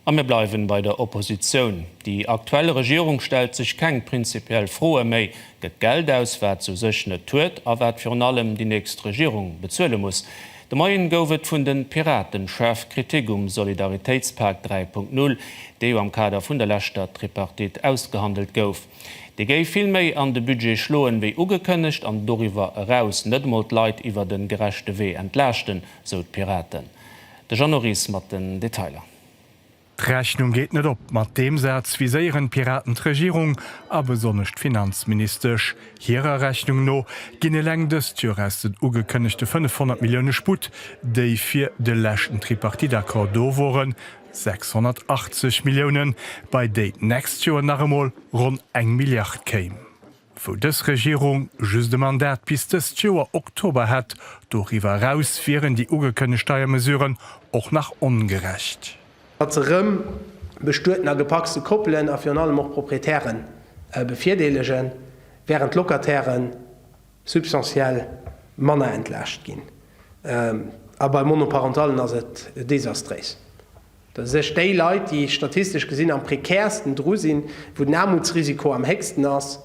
A mir bleiwen bei der Oppositioun. Déi aktuell Regierung stellt sech keng prinzipiell Froe méi, gëtt Geld aus, wat s'u sech net huet a wat virun allem déi nächst Regierung bezuele muss. De Moien gouf et vun de Piraten schaarf Kritik um Solidaritéitspak 3.0, dee jo am Kader vun der leschter Tripartite ausgehandelt gouf. Dee géif vill méi an de Budget schloen, wéi ugekënnegt an doriwwer eraus net emol d'Leit iwwert e gerechte Wee entlaaschten, sou d'Piraten. De Jeannot Ries mat den Detailer. D'Rechnung geet net op. Mat deem Saz viséieren d'Piraten d'Regierung a besonnesch d'Finanzministesch. Hirer Rechnung no ginn eleng dëst Joer aus den ugekënnegte 500 Millioune Sputt, déi fir de leschten Tripartite-Accord do woren, 680 Milliounen, bei déi d'nächst Joer nach emol ronn eng Milliard kéim. Wou dës Regierung just e Mandat bis dëst Joer Oktober hätt. Doriwwer eraus wieren déi ugekënnegt Steiermesuren och nach ongerecht. Datt se erëm bestueten a gepacste Koppelen a virun allem och Proprietäre bevirdeelegen, wärend d'Locataire substantiell manner entlaascht ginn. A bei Monoparentallen ass et desastréis. Datt sech déi Leit, déi statistesch gesinn am prekäersten dru sinn, wou den Aarmutsrisiko am héchsten ass,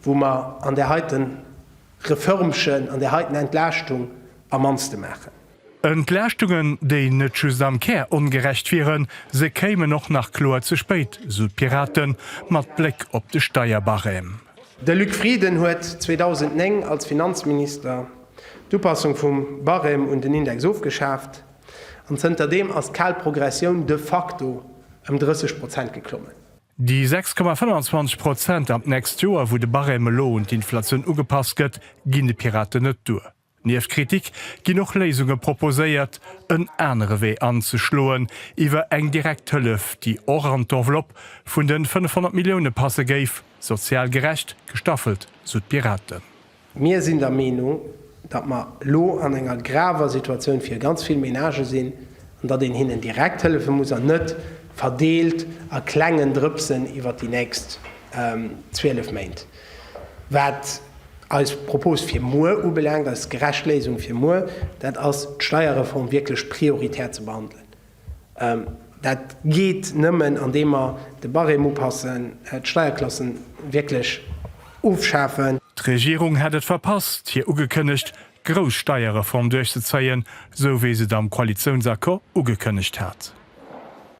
wou mer an där heite Reförmchen, an där heiten Entlaaschtung am mannste maachen. Entlaaschtungen, déi net just am Kär ongerecht wieren, se kéimen och nach kloer ze spéit, sou d'Piraten, mat Bléck op de Steierbarème. De Luc Frieden huet 2009 als Finanzminister d'Upassung vum Barème un den Index ofgeschaaft. An zënterdeem ass d'kal Progressioun de facto ëm 30 Prozent geklommen. Déi 6,25 Prozent am d'nächst Joer, wou de Barème elo un d'Inflatioun ugepasst gëtt, ginn de Piraten net duer. Nieft Kritik ginn och Léisunge proposéiert, en anere Wee anzeschloen, iwwer eng direkt Hëllef, déi och an d'Enveloppe vun de 500 Millioune passe géif, sozial gerecht gestaffelt, sou d'Piraten. Mir sinn der Meenung, datt mer elo an enger graver Situatioun fir ganz vill Ménagë sinn an datt een hinnen direkt hëllefe muss an net verdeelt a klengen Drëpsen iwwert déi nächst 12 Méint. Wat eis Propos fir muer ubelaangt, eis gerecht Léisung fir muer, dat ass d'Steierreform wierklech prioritär ze behandelen. Dat geet nëmmen, andeem mer de Barème upassen, d'Steierklassen wierklech ofschafen. D'Regierung hätt et verpasst, hir ugekënnegt grouss Steierreform duerchzezéien, sou wéi se et am Koalitiounsaccord ugekënnegt hat.